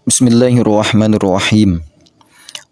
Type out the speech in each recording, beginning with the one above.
Bismillahirrahmanirrahim.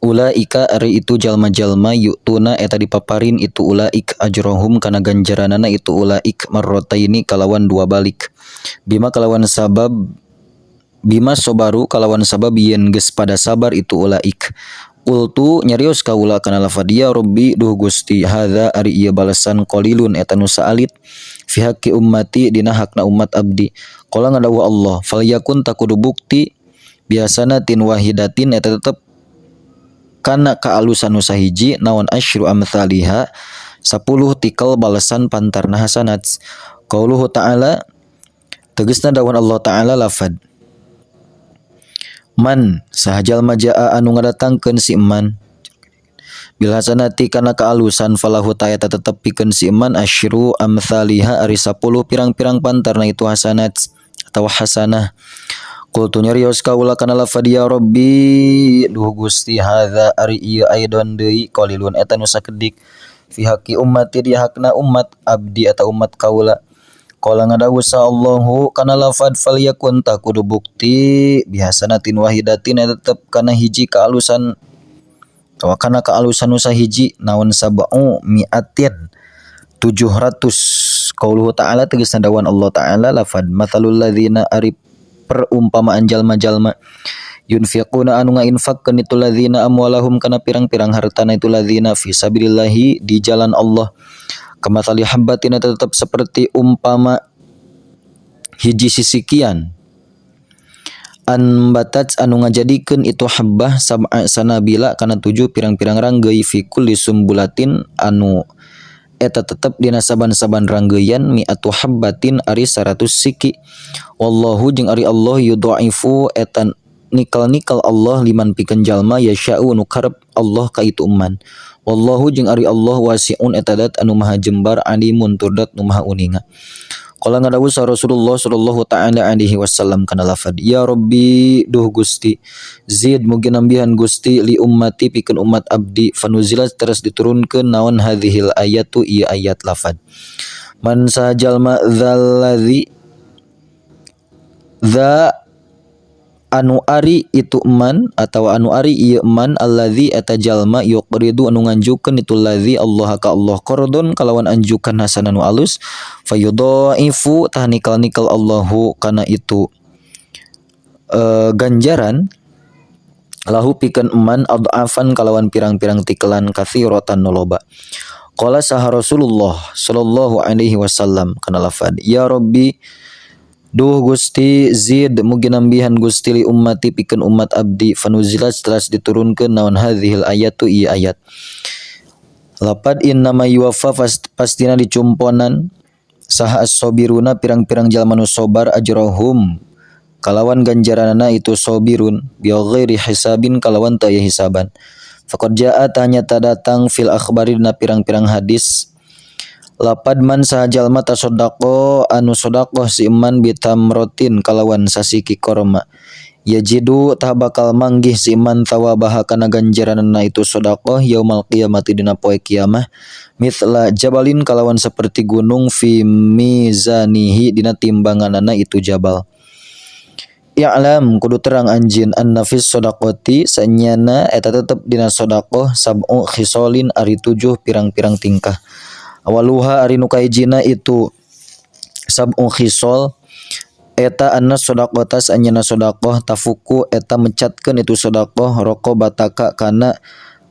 Ulaika ari itu jalma-jalma yu'tuna eta dipaparin itu ulaik ajrohum kana ganjaranana itu ulaik marrotaini kalawan dua balik. Bima kalawan sabab bima sobaru kalawan sabab yen geus pada sabar itu ulaik. Qultu nyarios kaula kana lafad ya Rabbi duh Gusti hadza ari ieu balesan qalilun eta nu saalit fi haqqi ummati dina hakna umat abdi. Qala ngadawuh Allah falyakun takudu bukti bihasanatin wahidatin eta tetep kana kaalusan nu sahiji naon asyru amtsaliha 10 tikel balesan pantarna hasanat. Qauluhu ta'ala tegasna dawuhan Allah ta'ala lafad man saha jalma jaa anu ngadatangkeun si man bil hasanati kana kaalusan falahu ta eta tetep pikeun si man asyru amtsaliha ari 10 pirang-pirang pantarna itu hasanat atawa hasanah. Qultu nyarios kaula kana lafad ya Rabbi duh Gusti hadza ari ieu aidon deui qalilun eta nu sakedik fi haqqi ummati di hakna umat abdi atau umat kaula. Qala ngadawuh sa Allahu kana lafad falyakun ta kudu bukti bihasanatin wahidatin eta tetep kana hiji kaalusan atawa kana kaalusan nu sahiji naon sab'u mi'atin 700. Qauluhu ta'ala tegasna dawuhan Allah ta'ala lafad mathalul ladzina ari perumpamaan jalma-jalma yunfiquna anu ngainfakkeun itu ladzina amwalahum kana pirang-pirang hartana itu ladzina fi sabilillahi di jalan Allah kamathali habbatin eta tetep seperti umpama hiji sisikian anbatat anu ngajadikeun itu habbah sab'a sanabila kana 7 pirang-pirang ranggeuy fi kulli sumbulatin anu eta tetep dina saban-saban ranggeuyan mi'atu habbatin ari 100 siki. Wallahu jeung ari Allah yudhaifu eta nikel-nikel Allah liman pikeun jalma yasya'u nu karep Allah ka itu man. Wallahu jeung ari Allah wasi'un eta dat anu maha jembar alimun tur dat nu maha uninga. Qala ngadawuh sa Rasulullah sallallahu ta'ala alaihi wasallam kana lafad ya Rabbi duh Gusti zid mugi nambihan Gusti li ummati pikeun umat abdi fanuzilat teras diturunkeun naon hadhil ayatu ieu ayat lafad man sajalma dzalladzi dza anu ari itu man atawa anu ari ieu man alladzi eta jalma yuqridu anu nganjukeun itu ladzi Allah ka Allah qardon kalawan anjukan hasanan nu alus fayudhaifu tah nikal-nikal Allahu kana itu ganjaran lahu pikeun man adhafan kalawan pirang-pirang tikelan katsiratan nu loba. Qala saha Rasulullah sallallahu alaihi wasallam kana lafad ya Rabbi duh Gusti zid mugi nambihan Gusti li ummati pikeun umat abdi fanuzilat telah diturunkeun naon hadhil ayatu ieu ayat lapad innama yuwaffa pastina dicumponan saha as-sabiruna pirang-pirang jalma nu sabar ajrohum kalawan ganjaranana itu sabirun bi ghairi hisabin kalawan teu aya hisaban. Faqad jaa tanyata datang fil akhbari dina pirang-pirang hadis lapad man saha jalma tasoddaqo anu sodakoh si iman bitamrotin kalawan sasiki korma yajidu tah bakal manggih si iman thawabaha kana ganjaranna itu sodakoh yaumal qiyamati dina poe kiamah mithla jabalin kalawan seperti gunung fi mizanihi dina timbanganana itu jabal. I'lam kudu terang anjin anna fis sodaqoti sanyana eta tetep dina sodakoh sab'u khisolin ari 7 pirang-pirang tingkah. Awaluha ari nu kahijina itu sab'u khisol eta anna sodaqota sanyana sodakoh tafuku eta mecatkeun itu sodakoh raqabataka kana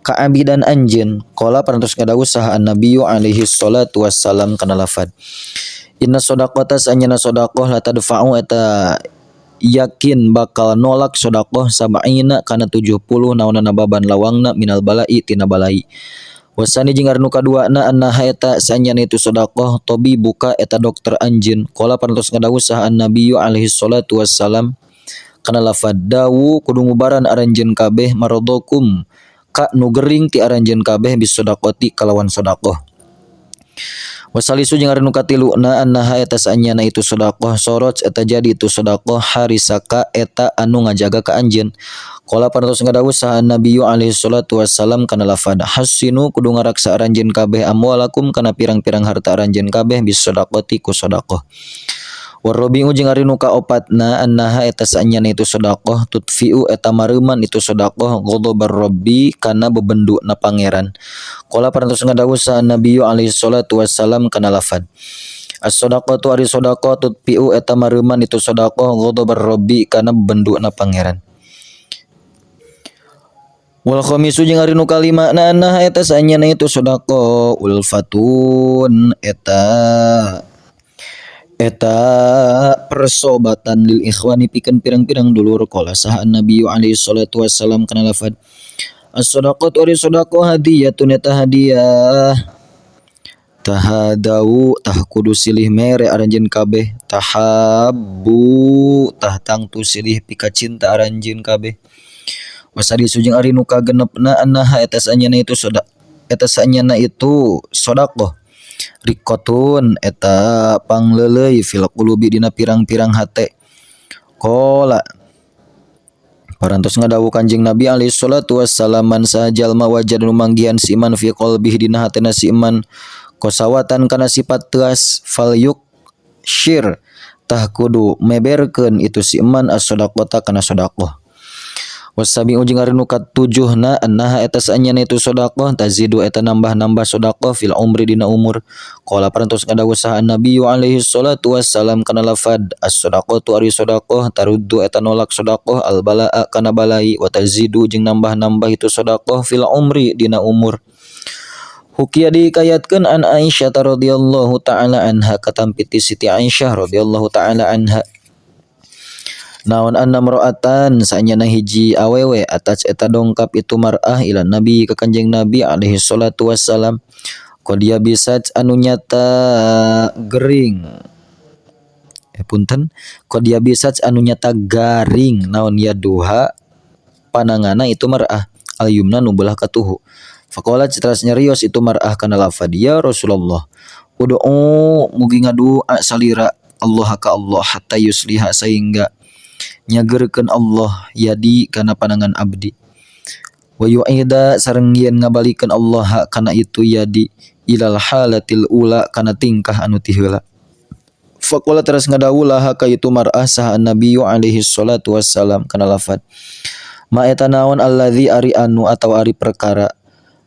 kaabidan anjeun. Qala parantos ngadawuh saha annabiyyu alaihi salatu wassalam kana lafad inna sodaqota sanyana sodakoh la tadfa'u eta yakin bakal nolak sodakoh sab'ina kana 70 naonana baban lawangna minal balai tina balai. Wasani jeung ari nu kaduana annaha eta sanyana itu sodakoh tobi buka eta dokter anjeun. Qala parantos ngadawuh saha annabiyyu alaihi salatu wassalam kana lafad dawu kudu ngubaran aranjeun kabeh maradhakum ka nu gering ti aranjeun kabeh bisodaqoti kalawan sodakoh. Wasalisu jeung ari nu katiluna annaha eta sanyana itu sodakoh sorot eta jadi itu sodakoh harisaka eta anu ngajaga ka anjeun. Qala parantos ngadawuh saha annabiyyu alaihi salatu wassalam kana lafad hasinu kudu ngaraksa aranjeun kabeh amwalakum kana pirang-pirang harta aranjeun kabeh bisodaqoti ku sodakoh. Warrabi'u jeung ari nu kaopatna annaha eta saenyana itu sedekah tutfi'u eta mareuman itu sedekah ghadabar rabbi kana bebenduna pangeran. Qala parantos ngadawuh saha Nabi alaihi salatu wassalam kana lafad as-sadaqatu ari sedekah tutfi'u eta mareuman itu sedekah ghadabar rabbi kana bebenduna pangeran. Wal khamisu jeung ari nu kalima na annaha eta saenyana itu sedekah ulfatun eta eta persobatan lil ikhwani pikeun pirang-pirang dulur. Qala saha Nabi alaihi salatu wassalam kana lafad as-sadaqatu ari sadaqah hadiyatun eta hadiah tahadau tah kudu silih mere aranjeun kabeh tahabbu tah tangtu silih pika cinta aranjeun kabeh. Wasadisu jeung ari nu kagenepna annaha eta saenyana itu eta saenyana itu sedekah riqatun eta pangleuleuy fil qulubi dina pirang-pirang hate. Qala parantos ngadawuh Kanjeng Nabi alaihi salatu wassalam man saha jalma wajad nu manggihan si iman fi qalbihi dina hatena si iman qasawatan kana sifat teas fal yuk syir tah kudu meberkeun itu si iman as-sadaqata kana sedekah. Wasabi'u jeung ari nu katujuhna annaha eta saenyana itu sedekah tazidu eta nambah-nambah sedekah fil umri dina umur. Qala parantos ngadawuh saha Nabi alaihi salatu wassalam kana lafad as-sadaqatu ari sedekah taruddu eta nolak sedekah al balaa kana balai wa tazidu jeung nambah-nambah itu sedekah fil umri dina umur. Hukiya dikayatkeun an Aisyah radhiyallahu taala anha katampi ti Siti Aisyah radhiyallahu taala anha. Naon anna mro'atan saenyana hiji awewe atas eta dongkap itu mar'ah ila nabi ka Kanjeng Nabi alaihi salatu wassalam qad yabisat anu nyata gering punten qad yabisat anu nyata garing naon yaduha panangana itu mar'ah al yumna nu belah katuhu. Faqalat teras nyarios itu mar'ah kana lafad ya Rasulullah ud'u mugi ngadua salira Allah ka Allah hatta yusliha sehingga nyagerkeun Allah yadi kana panangan abdi wa yu'ida sareng yen ngabalikeun Allah kana itu yadi ilal halatil ula kana tingkah anu ti heula. Faqala teras ngadawuh laha ka itu mar'ah saha Nabi alaihi salatu wassalam kana lafad ma eta naon allazi ari anu atawa ari perkara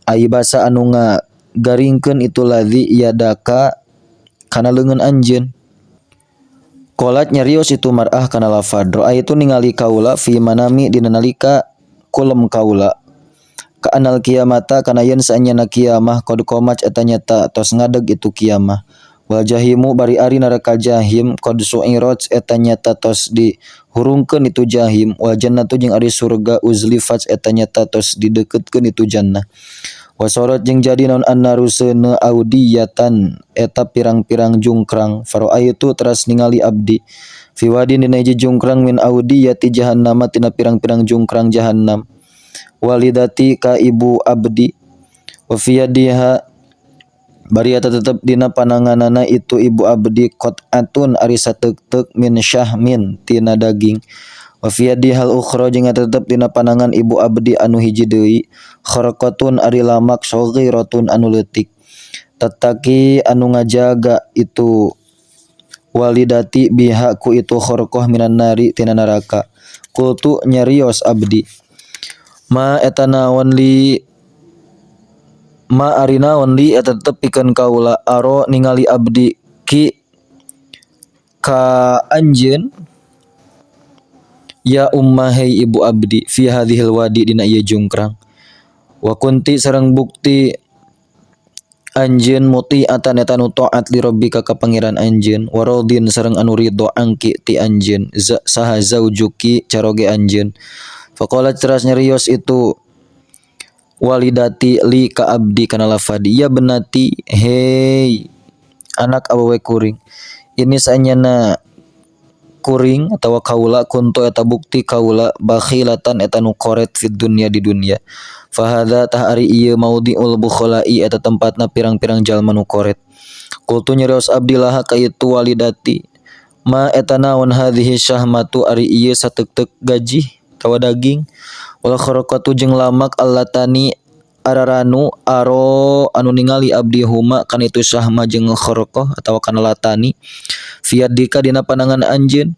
ai basa anu ngagaringkeun itu ladzi yadaka kana leungeun anjeun. Qolat nyarios itu mar'ah kana lafad ra'aitu ningali kaula fi manami dina nalika kulem kaula ka anal kiamata kana yen saenyana kiamah qad qomat eta nyata tos ngadeg itu kiamah wal jahimu bari ari neraka jahim qad su'irat eta nyata tos dihurungkeun itu jahim wal jannatu jeung ari surga uzlifat eta nyata tos dideukeutkeun itu jannah wasorot jeung jadi naon annaru seuneu audiyatan eta pirang-pirang jungkrang faro'aitu teras ningali abdi fi wadin dina hiji jungkrang min audiyati jahannama tina pirang-pirang jungkrang jahannam walidati ka ibu abdi wa fi yadiha bari eta tetep dina pananganana itu ibu abdi qat'atun ari sateuk-teuk min syahmin tina daging wa fi yadihal ukhra jeung eta tetep dina panangan ibu abdi anu hiji deui kharqatun ari lamak saghiratun anu leutik tataki anu ngajaga itu walidati biha ku itu kharqah minan nari tina neraka. Qultu nyarios abdi ma eta naon li ma ari naon li eta tetep pikeun kaula aro ningali abdi ki ka anjeun ya umma hei ibu abdi fi hadhil wadi dina ieu jungkrang wa kunti sareng bukti anjeun muti'atan eta nu taat li rabbika ka pangeran anjeun wa radin sareng anu ridho angki ti anjeun saha zaujuki caroge anjeun. Faqala teras nyarios itu walidati li ka abdi kana lafad ya benati hei anak awewe kuring ini saenyana kuring atawa kaula kuntu eta bukti kaula bakhilatan eta nu koret fid dunya di dunya fahadza tah ari ieu maudhi'ul bukhalai eta tempatna pirang-pirang jalma nu koret. Qultu nyarios abdi laha ka itu walidati ma eta naon hadhihi syahmatu ari ieu sateuk-teuk gaji tawa daging wal kharaqatu jeung lamak allatani araranu aro anu ningali abdi huma kana itu sahma jeung kharqah atawa kana latani fiyadika dina panangan anjeun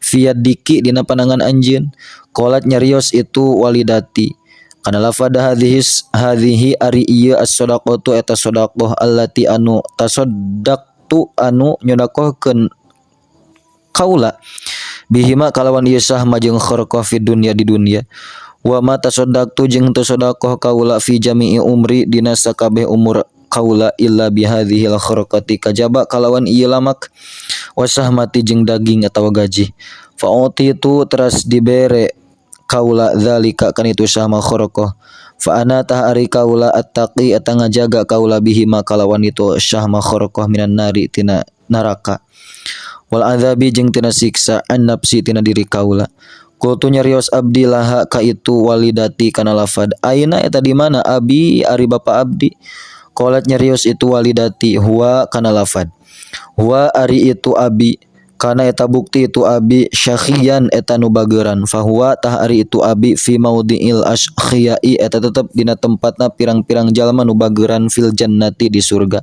fiyadiki dina panangan anjeun qalat nyarios itu walidati kana lafad hadhis hadhihi ari ieu as-shadaqatu eta shadaqah allati anu tasaddaqtu anu nyodakohkeun kaula bihima kalawan ieu sahma jeung kharqah fi dunya di dunya wa ma tasaddaqtu jeung teu sedekah kaula fi jami'i umri dina sakabeh umur kaula illa bihadzihil kharqati kajaba kalawan ieu lamak wa sahmati jeung daging atawa gaji fa utitu teras dibere kaula zalika kan itu sahma kharqah fa ana tah ari kaula attaqi eta ngajaga kaula bihima kalawan itu sahma kharqah minan nari tina neraka wal azabi jeung tina siksa an nafsi tina diri kaula. Qultu nyarios abdi laha ka itu walidati kana lafad aina eta di mana abi ari bapa abdi qalat nyarios itu walidati huwa kana lafad huwa ari itu abi kana eta bukti itu abi syakhiyan eta nu bageran fahuwa tah ari itu abi fi maudhi'il askhiyai eta tetep dina tempatna pirang-pirang jalma nu bageran fil jannati di surga.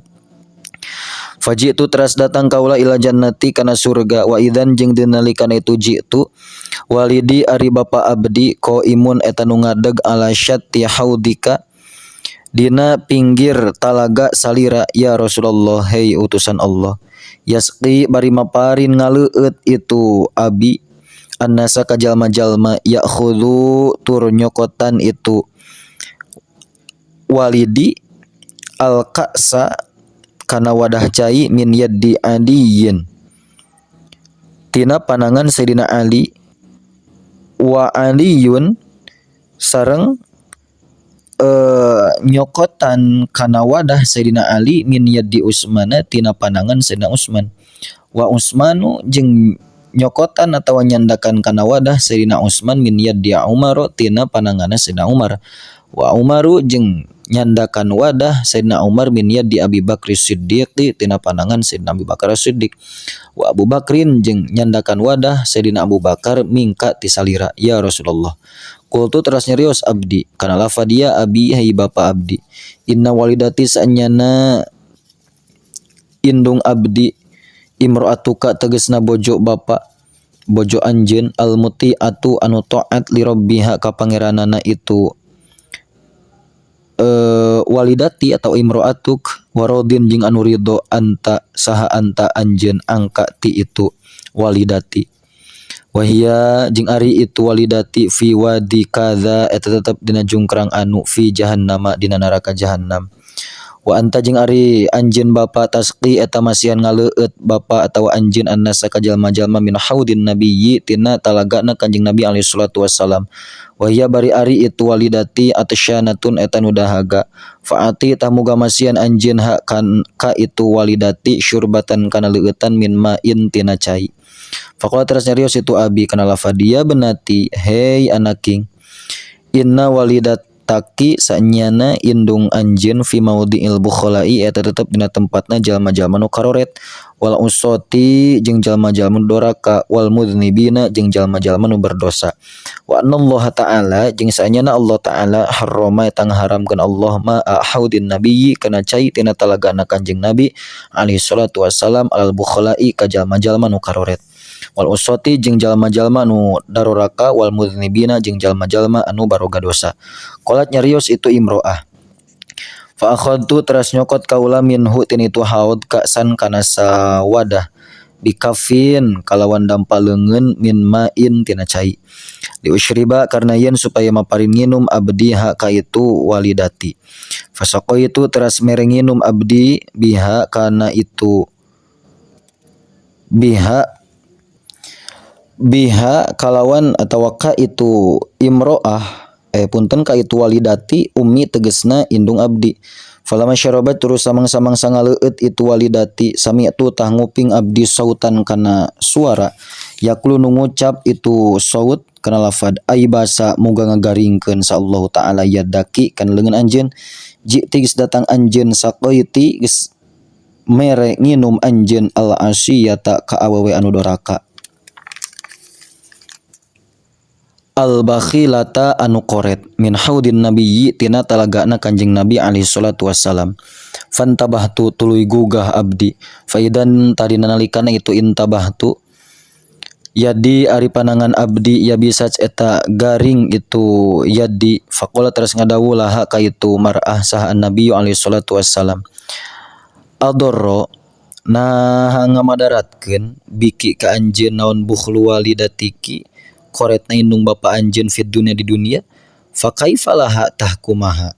Fajitu teras datang kaula ila jannati kana surga wa idzan jeung dinalikana itu jitu walidi ari bapa abdi qaimun eta nu ngadeg ala syatti haudika dina pinggir talaga salira ya Rasulullah hei utusan Allah yasqi bari maparin ngaleueut itu abi annasa ka jalma-jalma ya'khudhu tur nyokotan itu walidi al-ka'sa kana wadah cai min yaddi aliyin tina panangan Sayyidina Ali wa aliyun sareng nyokotan kana wadah Sayyidina Ali min yaddi Utsmana tina panangan Sayyidina Utsman wa Utsmanu jeung nyokotan atawa nyandakan kana wadah Sayyidina Utsman min yaddi Umar tina pananganna Sayyidina Umar wa Umaru jeung nyandakan wadah Sayyidina Umar min yadi Abi Bakr Siddiq tina panangan Sayyidina Abi Bakar Siddiq wa Abu Bakrin jeung nyandakan wadah Sayyidina Abu Bakar mingka ti salira ya Rasulullah. Qultu teras nyarios abdi kana lafadia abi hai bapa abdi inna walidati saenyana indung abdi imro'atuka tegesna bojo bapa bojo anjeun almuti'atu anu taat li rabbiha ka pangeranana itu walidati atau imro'atuk warodin jeung anu ridho anta saha anta anjeun angka ti itu walidati wahia jeung ari itu walidati fi wadi kadza eta tetep dina jungkrang anu fi jahannama dina neraka jahannam wa anta jeung ari anjeun bapa tasqi eta masihan ngaleueut bapa atawa anjeun annasa ka jalma-jalma min haudin nabiyyi tina talagana Kanjeng Nabi alaihi salatu wassalam wahia bari ari itu walidati atsyanatun eta nu dahaga faati tah muga masihan anjeun ha kan ka itu walidati syurbatan kana leueutan min ma'in tina cai. Faqala teras nyarios itu abi kana lafadia benati hei anaking inna walidat taki sanyana indung anjeun fi maudhi'il bukhalai eta tetep dina tempatna jalma-jalma nu karoret wal usati jeung jalma-jalma nu doraka wal mudznibina jeung jalma-jalma nu berdosa wa anallaha ta'ala jeung sanyana Allah ta'ala harrama eta ngaharamkeun Allah ma haudin nabiyyi kana cai tina talagana Kanjeng Nabi alaihi salatu wassalam alal bukhalai ka jalma-jalma nu karoret wal usati jeung jalma-jalma nu daroraka wal mudznibina jeung jalma-jalma anu baroga dosa. Qalat nyarios itu imro'ah fa akhadtu teras nyokot kaula minhu tina itu haud ka'san kana sawadah bikafin kalawan dampa leungeun min ma'in tina cai liusyriba karena yen supaya maparin nginum abdi ha ka itu walidati fasaqaitu teras mere nginum abdi biha kana itu biha biha kalawan atawa ka itu imro'ah punten ka itu walidati ummi tegesna indung abdi falama syarabat terus samang-samang sangaleueut itu walidati sami'tu tah nguping abdi sautan kana suara yaqulu nu ngucap itu saut kana lafad ai basa muga ngagaringkeun sa Allah taala yadaki kana leungeun anjeun jiti geus datang anjeun saqaiti geus mere nginum anjeun al asiyata ka awewe anu doraka. Al bakhilata anu koret min haudin nabiyyi tina talagana Kanjeng Nabi alaihi salatu wassalam. Fantabahtu tuluy gugah abdi. Faidan tadina nalikana itu intabahtu yadi ari panangan abdi yabisat eta garing itu yadi. Faqala teras ngadawuh laha ka itu mar'ah saha an-nabi alaihi salatu wassalam, adorro nah ngamadaratkeun biki ka anjeun naon bukhlu walidatiki koretna indung bapa anjeun fid dunya di dunia, fa kaifa laha tah kumaha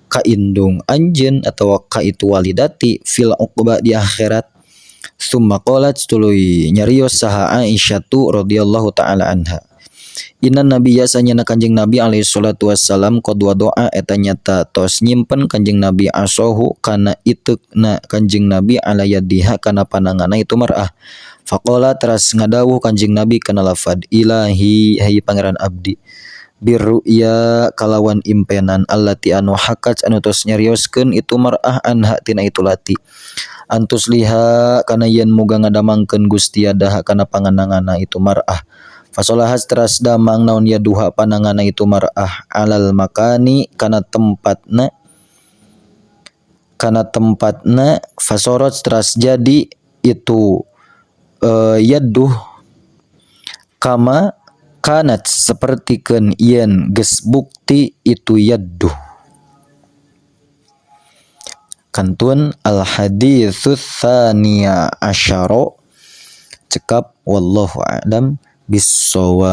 ka indung anjeun atawa ka itu walidati fil uqba di akhirat. Summa qalat tuluy nyarios saha Aisyatu radhiyallahu taala anha, inna nabiyya sanyana Kanjeng Nabi alaihi salatu wassalam qad wadoa eta nyata tos nyimpen Kanjeng Nabi asohu kana iteukna Kanjeng Nabi ala yadiha kana pananganna itu mar'ah. Faqala teras ngadawuh Kanjeng Nabi kana lafad, ilahi hai pangeran abdi, birru'ya kalawan impenan allati anu hakat anu tos nyarioskeun itu mar'ah anha tina itu lati, antus liha kana yen muga ngadamangkeun Gusti adaha kana panganangana itu mar'ah. Fasolahat teras damang naon yaduha panangana itu mar'ah alal makani kana tempatna, kana tempatna. Fasorot teras jadi itu yaduh kama kanat sapertikeun yen geus bukti itu yaduh. Kantun al haditsus tsaniya asyara cekap, wallahu a'lam bissawab.